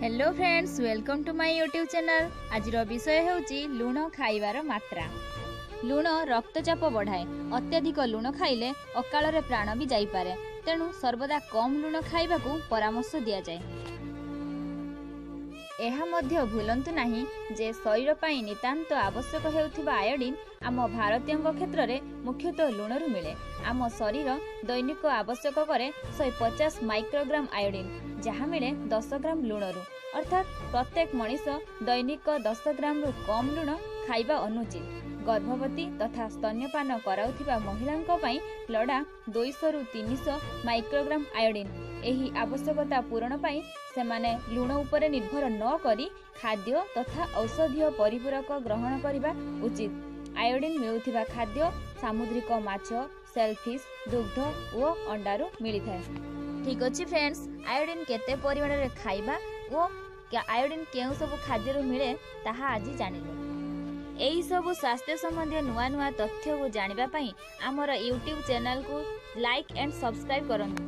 Hello friends, welcome to my YouTube channel. ଆଜିର ବିଷୟ ହେଉଛି ଲୁଣ ଖାଇବାର ମାତ୍ରା। ଲୁଣ ରକ୍ତଚାପ ବଢ଼ାଏ। ଅତ୍ୟଧିକ ଲୁଣ ଖାଇଲେ ଅକାଳରେ ପ୍ରାଣ ବି ଯାଇପାରେ। ତେଣୁ ସର୍ବଦା କମ୍ ଲୁଣ ଖାଇବାକୁ ପରାମର୍ଶ ଦିଆଯାଏ। ଏହା ମଧ୍ୟ ଭୁଲନ୍ତୁ ନାହିଁ ଯେ ଶରୀର ପାଇଁ ନିତାନ୍ତ ଆବଶ୍ୟକ ହେଉଥିବା ଆୟୋଡିନ୍ ଆମ ଭାରତୀୟଙ୍କ କ୍ଷେତ୍ରରେ ମୁଖ୍ୟତଃ ଲୁଣରୁ ମିଳେ। ଆମ ଶରୀର ଦୈନିକ ଆବଶ୍ୟକ କରେ 150 ମାଇକ୍ରୋଗ୍ରାମ ଆୟୋଡିନ୍, ଯାହା ମିଳେ 10 ଗ୍ରାମ ଲୁଣରୁ। ଅର୍ଥାତ୍ ପ୍ରତ୍ୟେକ ମଣିଷ ଦୈନିକ 10 ଗ୍ରାମରୁ କମ୍ ଲୁଣ ଖାଇବା ଅନୁଚିତ। ଗର୍ଭବତୀ ତଥା ସ୍ତନ୍ୟପାନ କରାଉଥିବା ମହିଳାଙ୍କ ପାଇଁ ଲୋଡ଼ା 200ରୁ 300 ମାଇକ୍ରୋଗ୍ରାମ ଆୟୋଡିନ୍। ଏହି ଆବଶ୍ୟକତା ପୂରଣ ପାଇଁ ସେମାନେ ଲୁଣ ଉପରେ ନିର୍ଭର ନ କରି ଖାଦ୍ୟ ତଥା ଔଷଧୀୟ ପରିପୂରକ ଗ୍ରହଣ କରିବା ଉଚିତ। ଆୟୋଡିନ୍ ମିଳୁଥିବା ଖାଦ୍ୟ ସାମୁଦ୍ରିକ ମାଛ, ସେଲଫିସ୍, ଦୁଗ୍ଧ ଓ ଅଣ୍ଡାରୁ ମିଳିଥାଏ। ଠିକ୍ ଅଛି ଫ୍ରେଣ୍ଡସ୍, ଆୟୋଡିନ୍ କେତେ ପରିମାଣରେ ଖାଇବା ଓ ଆୟୋଡିନ୍ କେଉଁ ସବୁ ଖାଦ୍ୟରୁ ମିଳେ ତାହା ଆଜି ଜାଣିଲେ। ଏହିସବୁ ସ୍ୱାସ୍ଥ୍ୟ ସମ୍ବନ୍ଧୀୟ ନୂଆ ନୂଆ ତଥ୍ୟକୁ ଜାଣିବା ପାଇଁ ଆମର ୟୁଟ୍ୟୁବ୍ ଚ୍ୟାନେଲକୁ ଲାଇକ୍ ଆଣ୍ଡ ସବସ୍କ୍ରାଇବ୍ କରନ୍ତୁ।